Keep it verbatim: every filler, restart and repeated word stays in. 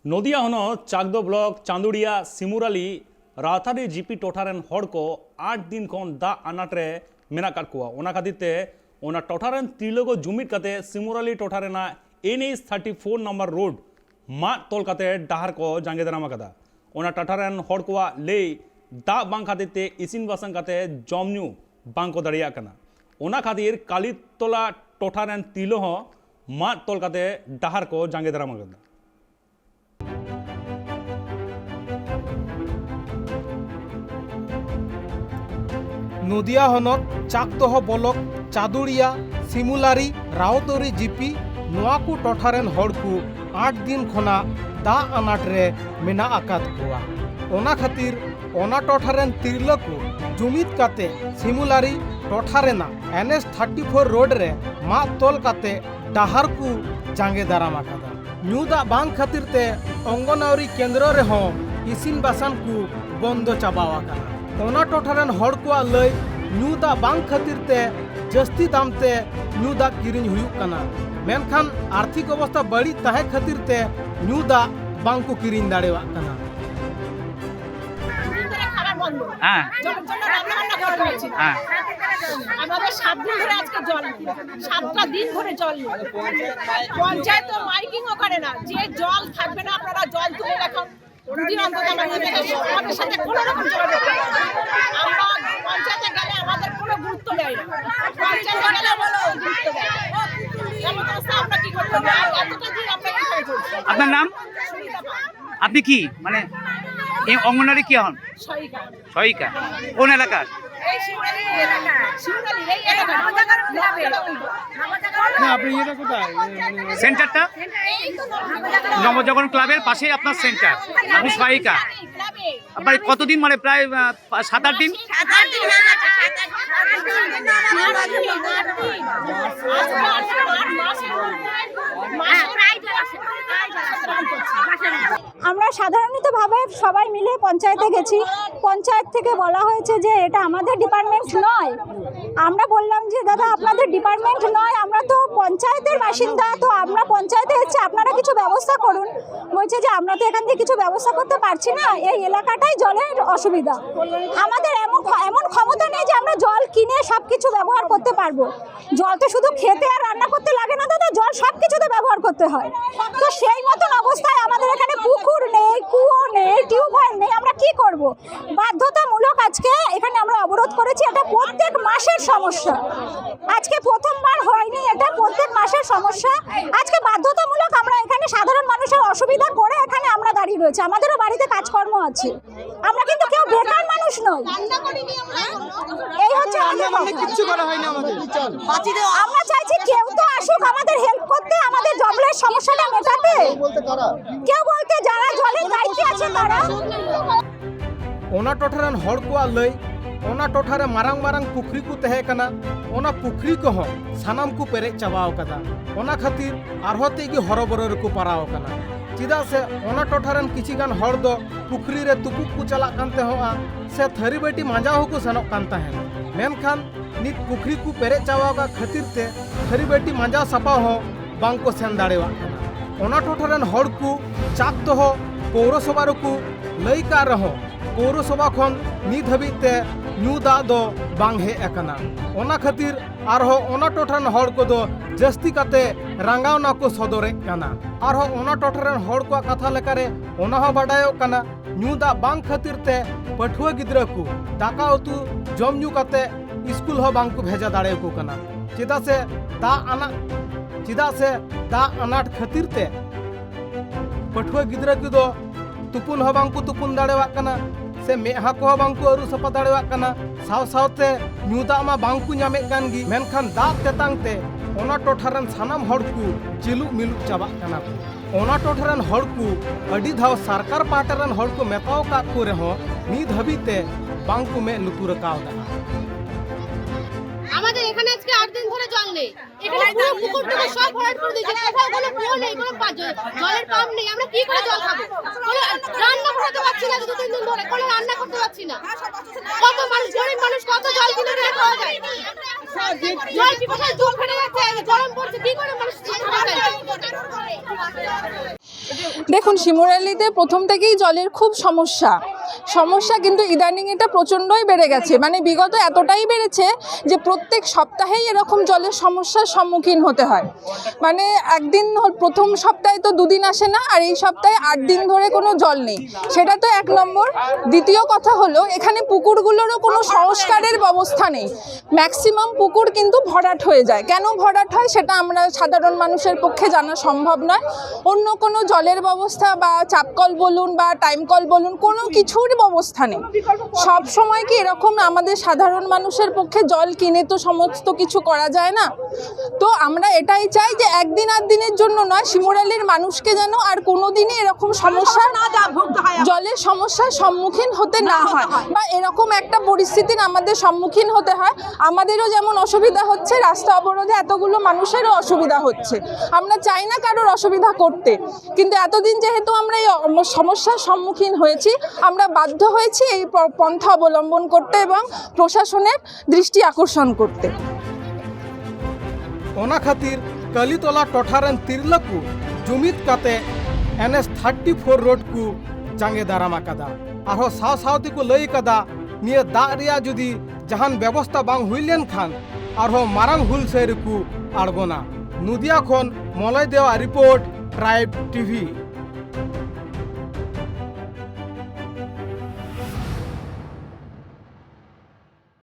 ᱱᱚᱫᱤᱭᱟ ᱦᱚᱱᱚᱛ ᱪᱟᱠᱫᱚ block ᱪᱟᱸᱫᱩᱲᱤᱭᱟ ᱥᱤᱢᱩᱨᱟᱞᱤ ᱨᱟᱣᱛᱟᱨᱤ GP ᱴᱚᱴᱷᱟ ᱨᱮᱱ ᱦᱚᱲ ᱠᱚ ᱟᱴ ᱫᱤᱱ ᱠᱷᱚᱱ ᱫᱟᱜ ᱟᱱᱟᱴ ᱨᱮ ᱢᱮᱱᱟᱜ ᱟᱠᱟᱫ ᱠᱚᱣᱟ᱾ ᱚᱱᱟ ᱠᱷᱟᱹᱛᱤᱨ ᱛᱮ ᱚᱱᱟ ᱴᱚᱴᱷᱟ ᱨᱮᱱ ᱛᱤᱨᱞᱟᱹ ᱠᱚ ᱡᱩᱢᱤᱫ ᱠᱟᱛᱮ ᱥᱤᱢᱩᱨᱟᱞᱤ ᱴᱚᱴᱷᱟ ᱨᱮᱱᱟᱜ N H thirty four number road ᱢᱟᱫ ᱛᱚᱞ ᱠᱟᱛᱮ ᱰᱟᱦᱟᱨ ᱠᱚ ᱡᱟᱸᱜᱮ ᱫᱟᱨᱟᱢ ᱟᱠᱟᱫᱟ᱾ ᱚᱱᱟ ᱴᱚᱴᱷᱟ ᱨᱮᱱ ᱦᱚᱲ ᱠᱚᱣᱟᱜ ᱞᱟᱹᱭ, ᱫᱟᱜ ᱵᱟᱝ ᱠᱷᱟᱹᱛᱤᱨ ᱛᱮ ᱤᱥᱤᱱ ᱵᱟᱥᱟᱝ ᱠᱟᱛᱮ ᱡᱚᱢ ᱧᱩ ᱵᱟᱝ ᱠᱚ ᱫᱟᱲᱮᱭᱟᱜ ᱠᱟᱱᱟ᱾ ᱚᱱᱟ ᱠᱷᱟᱹᱛᱤᱨ ᱠᱟᱞᱤᱛᱚᱞᱟ ᱴᱚᱴᱷᱟ ᱨᱮᱱ ᱛᱤᱨᱞᱟᱹ ᱦᱚᱸ ᱢᱟᱫ ᱛᱚᱞ ᱠᱟᱛᱮ ᱰᱟᱦᱟᱨ ᱠᱚ ᱡᱟᱸᱜᱮ ᱫᱟᱨᱟᱢ ᱟᱠᱟᱫᱟ᱾ ᱱᱚᱫᱤᱭᱟ ᱦᱚᱱᱚᱛ ᱪᱟᱠᱫᱚᱦᱚ ᱵᱚᱞᱚᱠ ᱪᱟᱫᱩᱲᱤᱭᱟ, ᱥᱤᱢᱩᱞᱟᱨᱤ, ᱨᱟᱣᱛᱚᱨᱤ ᱡᱤᱯᱤ, ᱱᱚᱣᱟ ᱠᱚ ᱴᱚᱴᱷᱟ ᱨᱮᱱ ᱦᱚᱲ ᱠᱚ ᱟᱴ ᱫᱤᱱ ᱠᱷᱚᱱᱟᱜ ᱫᱟᱜ ᱟᱱᱟᱴ ᱨᱮ ᱢᱮᱱᱟᱜ ᱟᱠᱟᱫ ᱠᱚᱣᱟ᱾ ᱚᱱᱟ ᱠᱷᱟᱹᱛᱤᱨ ᱚᱱᱟ ᱴᱚᱴᱷᱟ ᱨᱮᱱ ᱛᱤᱨᱞᱟᱹ ᱠᱚ ᱡᱩᱢᱤᱫ ᱠᱟᱛᱮ ᱥᱤᱢᱩᱞᱟᱨᱤ ᱴᱚᱴᱷᱟ ᱨᱮᱱᱟᱜ N H thirty four road ᱨᱮ ᱢᱟᱫ ᱛᱚᱞ ᱠᱟᱛᱮ ᱰᱟᱦᱟᱨ ᱠᱚ ᱡᱟᱸᱜᱮ ᱫᱟᱨᱟᱢ ᱟᱠᱟᱫᱟ᱾ ᱧᱩ ᱫᱟᱜ ᱵᱟᱝ ᱠᱷᱟᱹᱛᱤᱨ ᱛᱮ ᱚᱝᱜᱚᱱᱣᱟᱲᱤ ᱠᱮᱱᱫᱨᱚ ᱨᱮᱦᱚᱸ ᱤᱥᱤᱱ ᱵᱟᱥᱟᱱ ᱠᱚ ᱵᱚᱱᱫᱚ ᱪᱟᱵᱟᱣ ᱟᱠᱟᱱᱟ᱾ ᱚᱱᱟ ᱴᱚᱴᱷᱟ ᱨᱮᱱ ᱦᱚᱲ ᱠᱚᱣᱟᱜ ᱞᱟᱹᱭ, ᱧᱩ ᱫᱟᱜ ᱵᱟᱝ ᱠᱷᱟᱹᱛᱤᱨ ᱛᱮ ᱡᱟᱹᱥᱛᱤ ᱫᱟᱢ ᱛᱮ ᱧᱩ ᱫᱟᱜ ᱠᱤᱨᱤᱧ ᱦᱩᱭᱩᱜ ᱠᱟᱱᱟ, ᱢᱮᱱᱠᱷᱟᱱ ᱟᱨᱛᱷᱤᱠ ᱚᱵᱚᱥᱛᱷᱟ ᱵᱟᱹᱲᱤᱡ ᱛᱟᱦᱮᱸ ᱠᱷᱟᱹᱛᱤᱨ ᱛᱮ ᱧᱩ ᱫᱟᱜ ᱵᱟᱝ ᱠᱚ ᱠᱤᱨᱤᱧ ᱫᱟᱲᱮᱭᱟᱜ ᱠᱟᱱᱟ᱾ হ্যাঁ। জলের জন্য রান্না বান্না করতে হয়েছিল। হ্যাঁ। আমাদের সাত দিন ধরে আজকে জল নেই, সাতটা দিন ধরে জল নেই। পঞ্চায়েত তো মাইকিং ও করে না যে জল থাকবে না, আপনারা জল তুলে রাখুন। দুদিন অন্তত আমাদের সাথে, আমাদের সাথে কোনো রকম যোগাযোগ করে না। আমরা পঞ্চায়েতে গেলে আমাদের কোনো গুরুত্ব দেয় না, পঞ্চায়েতে গেলে আমাদের কোনো গুরুত্ব দেয় না। এমন অবস্থা আমরা কি করবো? আর এতটা দিন আমরা এইভাবে চলছি। আপনার নাম? সুনিতা পাল। আপনি কি, মানে, এই অঙ্গনারী কি হন? সহায়িকা। সহায়িকা? কোন এলাকার? এই শিমুরালি এলাকা। শিমুরালি এই এলাকা। না, আপনি এটা কোথায়? সেন্টারটা? এই তো নবজাগরণ। নবজাগরণ ক্লাবের পাশেই আপনার সেন্টার। আপনি সহায়িকা। ক্লাবে। আপনার কতদিন, মানে, প্রায়, আহ, সাত আট দিন? সাত আট দিন হয়ে গেছে, সাত আট দিন। আজকে আট মাস হলো। মাসে প্রায় দু মাস, প্রায় দু মাস। আমরা সাধারণতভাবে সবাই মিলে পঞ্চায়েতে গেছি। পঞ্চায়েত থেকে বলা হয়েছে যে এটা আমাদের ডিপার্টমেন্ট নয়, আমরা বললাম যে, "দাদা, আপনাদের ডিপার্টমেন্ট নয়, আমরা তো পঞ্চায়েতের বাসিন্দা, তো আমরা পঞ্চায়েতে এসেছি, আপনারা কিছু ব্যবস্থা করুন।" বলছে যে, "আমরা তো এখান থেকে কিছু ব্যবস্থা করতে পারছি না, এই এলাকাটাই জলের অসুবিধা, আমাদের এমন এমন ক্ষমতা নেই যে আমরা জল কিনে সব কিছু ব্যবহার করতে পারবো। জল তো শুধু খেতে আর রান্না করতে লাগে না দাদা, জল সব কিছুতে ব্যবহার করতে হয়। তো সেই মতন অবস্থায় আমাদের এখানে পুকুর নেই, কুয়ো নেই, টিউবওয়েল নেই, আমরা কি করব?" বাধ্যতামূলক আজকে এখানে আমরা অবরোধ করেছি। এটা প্রত্যেক মাসের সমস্যা, আজকে প্রথমবার হয়নি, এটা প্রত্যেক মাসের সমস্যা। আজকে বাধ্যতামূলক আমরা এখানে সাধারণ মানুষের অসুবিধা করে এখানে আমরা দাঁড়িয়ে রয়েছি, আমাদেরও বাড়িতে কাজকর্ম আছে, আমরা কিন্তু কেউ বেকার মানুষ নই। এই হচ্ছে আমাদের কথা। কিচ্ছু করা হয়নি আমাদের। আমরা চাইছি কেউ তো আসুক আমাদের হেল্প করতে, আমাদের জলের সমস্যাটা মেটাতে। বলতে কারা? কেউ বলতে যারা জলের দায়িত্বে আছে তারা। ᱚᱱᱟ ᱴᱚᱴᱷᱟ ᱨᱮᱱ ᱦᱚᱲ ᱠᱚᱣᱟᱜ ᱞᱟᱹᱭ, ᱚᱱᱟ ᱴᱚᱴᱷᱟ ᱨᱮ ᱢᱟᱨᱟᱝ ᱢᱟᱨᱟᱝ ᱯᱩᱠᱷᱨᱤ ᱠᱚ ᱛᱟᱦᱮᱸ ᱠᱟᱱᱟ, ᱚᱱᱟ ᱯᱩᱠᱷᱨᱤ ᱠᱚᱦᱚᱸ ᱥᱟᱱᱟᱢ ᱠᱚ ᱯᱮᱨᱮᱡ ᱪᱟᱵᱟᱣ ᱠᱟᱫᱟ᱾ ᱚᱱᱟ ᱠᱷᱟᱹᱛᱤᱨ ᱟᱨᱦᱚᱸ ᱛᱮᱡ ᱜᱮ ᱦᱚᱨᱚᱵᱚᱨᱚ ᱨᱮᱠᱚ ᱯᱟᱲᱟᱣ ᱟᱠᱟᱱᱟ᱾ ᱪᱮᱫᱟᱜ ᱥᱮ ᱚᱱᱟ ᱴᱚᱴᱷᱟ ᱨᱮᱱ ᱠᱤᱪᱷᱤ ᱜᱟᱱ ᱦᱚᱲ ᱫᱚ ᱯᱩᱠᱷᱨᱤ ᱨᱮ ᱛᱩᱯᱩᱫ ᱠᱚ ᱪᱟᱞᱟᱜ ᱠᱟᱱ ᱛᱟᱦᱮᱸᱜᱼᱟ ᱥᱮ ᱛᱷᱟᱹᱨᱤ ᱵᱟᱹᱴᱤ ᱢᱟᱸᱡᱟᱣ ᱦᱚᱸᱠᱚ ᱥᱮᱱᱚᱜ ᱠᱟᱱ ᱛᱟᱦᱮᱸᱱ᱾ ᱢᱮᱱᱠᱷᱟᱱ ᱱᱤᱛ ᱯᱩᱠᱷᱨᱤ ᱠᱚ ᱯᱮᱨᱮᱡ ᱪᱟᱵᱟᱣ ᱟᱠᱟᱫ ᱠᱷᱟᱹᱛᱤᱨ ᱛᱮ ᱛᱷᱟᱹᱨᱤ ᱵᱟᱹᱴᱤ ᱢᱟᱸᱡᱟᱣ ᱥᱟᱯᱷᱟ ᱦᱚᱸ ᱵᱟᱝ ᱠᱚ ᱥᱮᱱ ᱫᱟᱲᱮᱭᱟᱜ ᱠᱟᱱᱟ᱾ ᱚᱱᱟ ᱴᱚᱴᱷᱟ ᱨᱮᱱ ᱦᱚᱲ ᱠᱚ ᱪᱟᱠ ᱫᱚᱦᱚ ᱯᱳᱣᱨᱚᱥᱚᱵᱷᱟ ᱨᱮᱠᱚ ᱞᱟᱹᱭ ᱠᱟᱜ ᱨᱮᱦᱚᱸ, ᱯᱳᱣᱨᱚᱥᱚᱵᱷᱟ ᱠᱷᱚᱱ ᱱᱤᱛ ᱦᱟᱹᱵᱤᱡ ᱛᱮ ᱧᱩ ᱫᱟᱜ ᱫᱚ ᱵᱟᱝ ᱦᱮᱡ ᱟᱠᱟᱱᱟ᱾ ᱚᱱᱟ ᱠᱷᱟᱹᱛᱤᱨ ᱟᱨᱦᱚᱸ ᱚᱱᱟ ᱴᱚᱴᱷᱟ ᱨᱮᱱ ᱦᱚᱲ ᱠᱚᱫᱚ ᱡᱟᱹᱥᱛᱤ ᱠᱟᱛᱮ ᱨᱟᱸᱜᱟᱣᱱᱟ ᱠᱚ ᱥᱚᱫᱚᱨᱮᱫ ᱠᱟᱱᱟ᱾ ᱟᱨᱦᱚᱸ ᱚᱱᱟ ᱴᱚᱴᱷᱟ ᱨᱮᱱ ᱦᱚᱲ ᱠᱚᱣᱟᱜ ᱠᱟᱛᱷᱟ ᱞᱮᱠᱟᱨᱮ ᱚᱱᱟ ᱦᱚᱸ ᱵᱟᱰᱟᱭᱚᱜ ᱠᱟᱱᱟ, ᱧᱩ ᱫᱟᱜ ᱵᱟᱝ ᱠᱷᱟᱹᱛᱤᱨ ᱛᱮ ᱯᱟᱹᱴᱷᱩᱣᱟᱹ ᱜᱤᱫᱽᱨᱟᱹ ᱠᱚ ᱫᱟᱠᱟ ᱩᱛᱩ ᱡᱚᱢ ᱧᱩ ᱠᱟᱛᱮ ᱥᱠᱩᱞ ᱦᱚᱸ ᱵᱟᱝ ᱠᱚ ᱵᱷᱮᱡᱟ ᱫᱟᱲᱮᱭᱟᱠᱚ ᱠᱟᱱᱟ᱾ ᱪᱮᱫᱟᱜ ᱥᱮ ᱫᱟᱜ ᱟᱱᱟᱜ ᱪᱮᱫᱟᱜ ᱥᱮ ᱫᱟᱜ ᱟᱱᱟᱴ ᱠᱷᱟᱹᱛᱤᱨ ᱛᱮ ᱯᱟᱹᱴᱷᱩᱣᱟᱹ ᱜᱤᱫᱽᱨᱟᱹ ᱠᱚᱫᱚ ᱛᱩᱯᱩᱱ ᱦᱚᱸ ᱵᱟᱝ ᱠᱚ ᱛᱩᱯᱩᱱ ᱫᱟᱲᱮᱭᱟᱜ ᱠᱟᱱᱟ, ᱥᱮ ᱢᱮᱫᱦᱟ ᱠᱚᱦᱚᱸ ᱵᱟᱝ ᱠᱚ ᱟᱹᱨᱩ ᱥᱟᱯᱷᱟ ᱫᱟᱲᱮᱭᱟᱜ ᱠᱟᱱᱟ᱾ ᱥᱟᱶ ᱥᱟᱶᱛᱮ ᱧᱩ ᱫᱟᱜ ᱢᱟ ᱵᱟᱝ ᱠᱚ ᱧᱟᱢᱮᱫ ᱠᱟᱱ ᱜᱮ, ᱢᱮᱱᱠᱷᱟᱱ ᱫᱟᱜ ᱛᱮᱛᱟᱝ ᱛᱮ ᱚᱱᱟ ᱴᱚᱴᱷᱟ ᱨᱮᱱ ᱥᱟᱱᱟᱢ ᱦᱚᱲ ᱠᱚ ᱪᱤᱞᱩᱜ ᱢᱤᱞᱩᱜ ᱪᱟᱵᱟᱜ ᱠᱟᱱᱟ ᱠᱚ᱾ ᱚᱱᱟ ᱴᱚᱴᱷᱟ ᱨᱮᱱ ᱦᱚᱲ ᱠᱚ ᱟᱹᱰᱤ ᱫᱷᱟᱣ ᱥᱚᱨᱠᱟᱨ ᱯᱟᱦᱴᱟ ᱨᱮᱱ ᱦᱚᱲ ᱠᱚ ᱢᱮᱛᱟᱣ ᱟᱠᱟᱫ ᱠᱚ ᱨᱮᱦᱚᱸ ᱱᱤᱛ ᱦᱟᱹᱵᱤᱡ ᱛᱮ ᱵᱟᱝ ᱠᱚ ᱢᱮᱫ ᱞᱩᱛᱩᱨ ᱟᱠᱟᱣᱫᱟ᱾ আমাদের এখানে আজকে আট দিন ধরে জল নেই। এখানে পুরো পুকুর টুকুর সব ভরাট করে দিয়েছে, কোথাও কোনো কুয়ো নেই, কোনো পা- জ- জলের পাম্প নেই। আমরা কি করে জল খাবো? কোনো রান্না করতে পারছি না দু তিন দিন ধরে, কোনো রান্না করতে পারছি না। কত মানুষ, গরিব মানুষ, কত জল কিনে নিয়ে খাওয়া যায়। জল পিপাসায় চোখ ফেটে যাচ্ছে, গরম পড়ছে, কি করে মানুষ থাকবে? দেখুন, শিমুরালিতে প্রথম থেকেই জলের খুব সমস্যা। সমস্যা কিন্তু ইদানিং এটা প্রচণ্ডই বেড়ে গেছে, মানে বিগত এতটাই বেড়েছে যে প্রত্যেক সপ্তাহেই এরকম জলের সমস্যার সম্মুখীন হতে হয়। মানে একদিন হল-, প্রথম সপ্তাহে তো দুদিন আসে না, আর এই সপ্তাহে আট দিন ধরে কোনো জল নেই। সেটা তো এক নম্বর। দ্বিতীয় কথা হলো, এখানে পুকুরগুলোরও কোনো সংস্কারের ব্যবস্থা নেই। ম্যাক্সিমাম পুকুর কিন্তু ভরাট হয়ে যায়। কেন ভরাট হয় সেটা আমরা সাধারণ মানুষের পক্ষে জানা সম্ভব নয়। অন্য কোনো জলের ব্যবস্থা বা চাপকল বলুন বা টাইম কল বলুন, কোনো কিছুর ব্যবস্থা নেই। সব সময় কি এরকম আমাদের সাধারণ মানুষের পক্ষে জল কিনে তো সমস্ত কিছু করা যায় না। তো আমরা এটাই চাই যে একদিন আর দিনের জন্য নয়, শিমুরালির মানুষকে যেন আর কোনোদিনই এরকম সমস্যা, জলের সমস্যার সম্মুখীন হতে না হয় বা এরকম একটা পরিস্থিতির আমাদের সম্মুখীন হতে হয়। আমাদেরও যেমন অসুবিধা হচ্ছে, রাস্তা অবরোধে এতগুলো মানুষেরও অসুবিধা হচ্ছে। আমরা চাই না কারোর অসুবিধা করতে, কিন্তু এতদিন যেহেতু আমরা এই অম-, সমস্যার সম্মুখীন হয়েছি, আমরা বাধ্য হয়েছি এই প-, পন্থা অবলম্বন করতে এবং প্রশাসনের দৃষ্টি আকর্ষণ করতে। ᱚᱱᱟ ᱠᱷᱟᱹᱛᱤᱨ ᱠᱟᱹᱞᱤᱛᱚᱞᱟ ᱴᱚᱴᱷᱟ ᱨᱮᱱ ᱛᱤᱨᱞᱟᱹ ᱠᱚ ᱡᱩᱢᱤᱫ ᱠᱟᱛᱮ ᱮᱱ ᱮᱪ ᱛᱷᱟᱨᱴᱤ ᱯᱷᱳᱨ ᱨᱳᱰ ᱠᱚ ᱡᱟᱸᱜᱮ ᱫᱟᱨᱟᱢ ᱟᱠᱟᱫᱟ᱾ ᱟᱨᱦᱚᱸ ᱥᱟᱶ ᱥᱟᱶ ᱛᱮᱠᱚ ᱞᱟᱹᱭ ᱟᱠᱟᱫᱟ, ᱱᱤᱭᱟᱹ ᱫᱟᱜ ᱨᱮᱭᱟᱜ ᱡᱩᱫᱤ ᱡᱟᱦᱟᱱ ᱵᱮᱵᱚᱥᱛᱟ ᱵᱟᱝ ᱦᱩᱭ ᱞᱮᱱᱠᱷᱟᱱ ᱟᱨᱦᱚᱸ ᱢᱟᱨᱟᱝ ᱦᱩᱞᱥᱟᱹᱭ ᱨᱮᱠᱚ ᱟᱬᱜᱚᱱᱟ᱾ ᱱᱚᱫᱤᱭᱟ ᱠᱷᱚᱱ ᱢᱚᱞᱚᱭ ᱫᱮᱣᱟᱜ ᱨᱤᱯᱳᱨᱴ, ᱴᱨᱟᱭᱤᱵᱽ ᱴᱤᱵᱷᱤ᱾